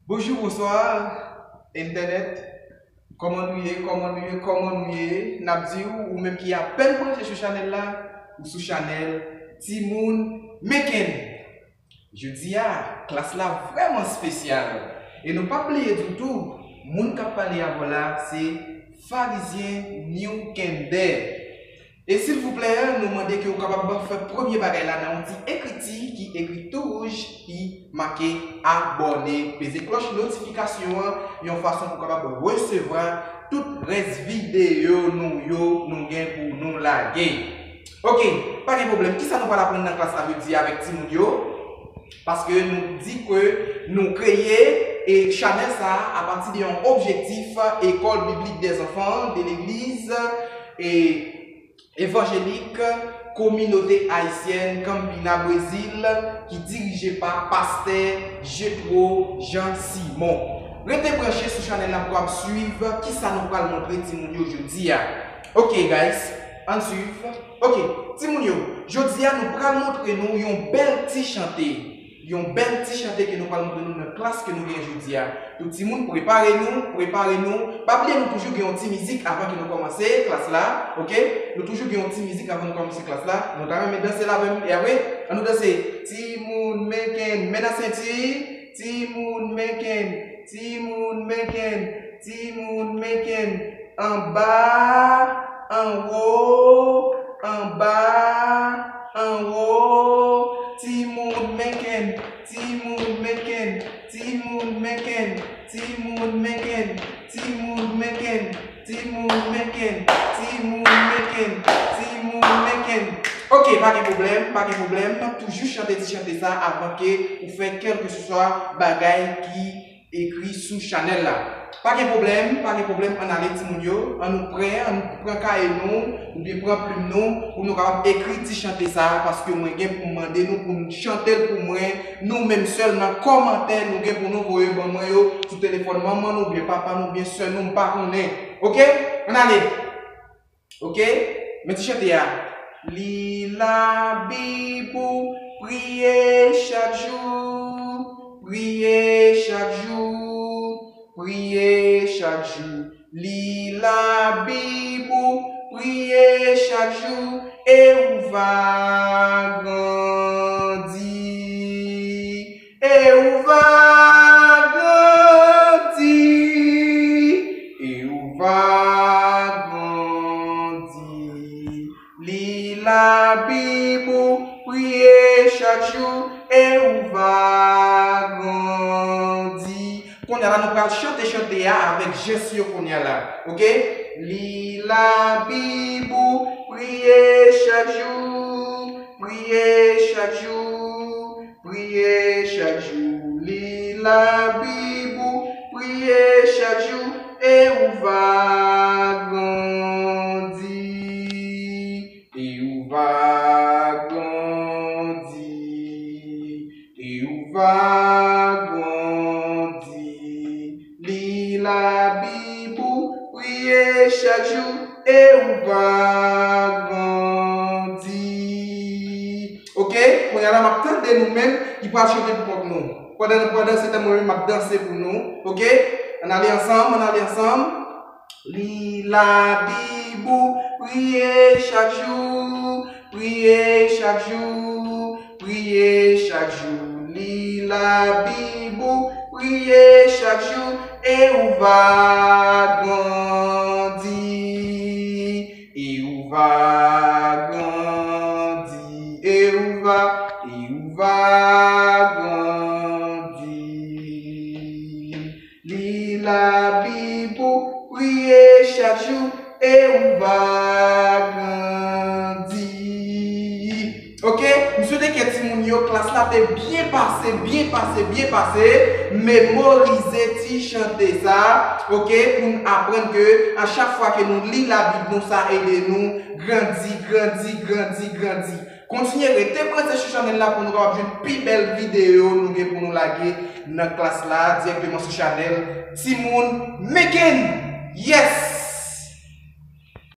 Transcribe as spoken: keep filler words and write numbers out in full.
Bonjou, bonswa, entènèt. Kòman nou ye? Kòman nou ye? Kòman nou ye? N ap di w, ou menm ki apèn branche sou chanèl la, ou sou chanèl Timoun Meken. Jodi a, klas la vrèman espesyal. E nou p ap bliye ditou, moun k ap pale avè w la, se Farizyen New Kender. E silvouplè, nou mande ke w kapab fè premye bagay la nan yon ti ekriti ki ekri tou wouj, ki make abòne. Peze klòch notifikasyon an yon fason pou w kapab resevwa tout rès videyo nou yo nou gen pou nou lage. Ok, pa gen pwoblèm. Kisa nou pral aprann nan klas la jodi a avèk timoun yo? Paske nou di ke nou kreye e chanèl sa a apati de yon objektif École Biblique des Enfants de l'Église e Évangélique Communauté Haïtienne Campina Brésil ki dirije pa pastè Jetro Jean Simon. Rete branche sou chanèl la pou w ap swiv kisa nou pral montre timoun yo jodi a. Ok, guys, ann swiv. Ok, timoun yo, jodi a nou pral montre nou yon bèl ti chante. Yon bèl ti chante ke nou pral montre nou nan klas ke nou gen jodi a. Tout timoun, prepare nou, prepare nou. Pa bliye nou toujou gen yon ti mizik avan ke nou kòmanse klas la, ok? Nou toujou gen yon ti mizik avan nou kòmanse klas la. Nou ta renmen danse l avè m, e apre, ann nou danse. Timoun Meken, men nan senti. Timoun Meken, Timoun Meken, Timoun Meken. Anba, anwo, anba, anwo. Timoun Meken, Timoun Meken, Timoun Meken, Timoun Meken, Timoun Meken, Timoun Meken, Timoun Meken, Timoun Meken. Ok, pa gen pwoblèm, pa gen pwoblèm. Toujou chante ti chante sa avan ke ou fè kèlkeswa bagay ki ekri sou chanèl la. Pa gen pwoblèm, pa gen pwoblèm, ann ale timoun yo, ann nou prè, ann nou pran kaye nou, oubyen pran plim nou, pou nou kapab ekri ti chante sa a, paske mwen gen pou m mande nou pou n chante l pou mwen, nou menm sèl nan kòmantè nou gen pou nou voye ban mwen yo sou telefòn manman nou, oubyen papa nou, oubyen sè nou, m pa konnen. Ok? Ann ale! Ok? Men ti chante a. Li Labib ou, priye chak jou, priye chak jou, priye chak jou. Li Labib ou, priye chak jou, e ou va grandi. E ou va grandi, e ou va grandi. Li Labib ou, priye chak jou, e ou va grandi. Kounye a la, nou pral chante chante a avèk jès yo kounye a la, ok? Li Labib ou, priye chak jou, priye chak jou, priye chak jou. Li Labib ou, priye chak jou, e ou va grandi, e ou va grandi, e ou va grandi. Li Labib ou, priye chak jou, e ou va grandi. Ok, kounye a la m ap tande nou menm ki pral chante pou kont nou. Pandan, pandan se tan mwen menm m ap danse pou nou. Ok, ann ale ansanm, ann ale ansanm. Li Labib ou, priye chak jou, priye chak jou, priye chak jou. Li Labib ou, priye chak jou, e ou va grandi, e ou va grandi, e ou va, e ou va grandi. Li Labib ou, priye chak jou, e ou va grandi. Ok, m swete ke timoun yo, klas la te byen pase, byen pase, byen pase. Memorize ti chante sa, ok, pou n aprann ke a chak fwa ke nou li Labib nou, sa ede nou grandi, grandi, grandi, grandi. Kontinye rete branche sou chanèl la pou nou kapab jwenn pi bèl videyo nou gen pou nou lage nan klas la, dirèkteman sou chanèl Timoun Meken. Yes!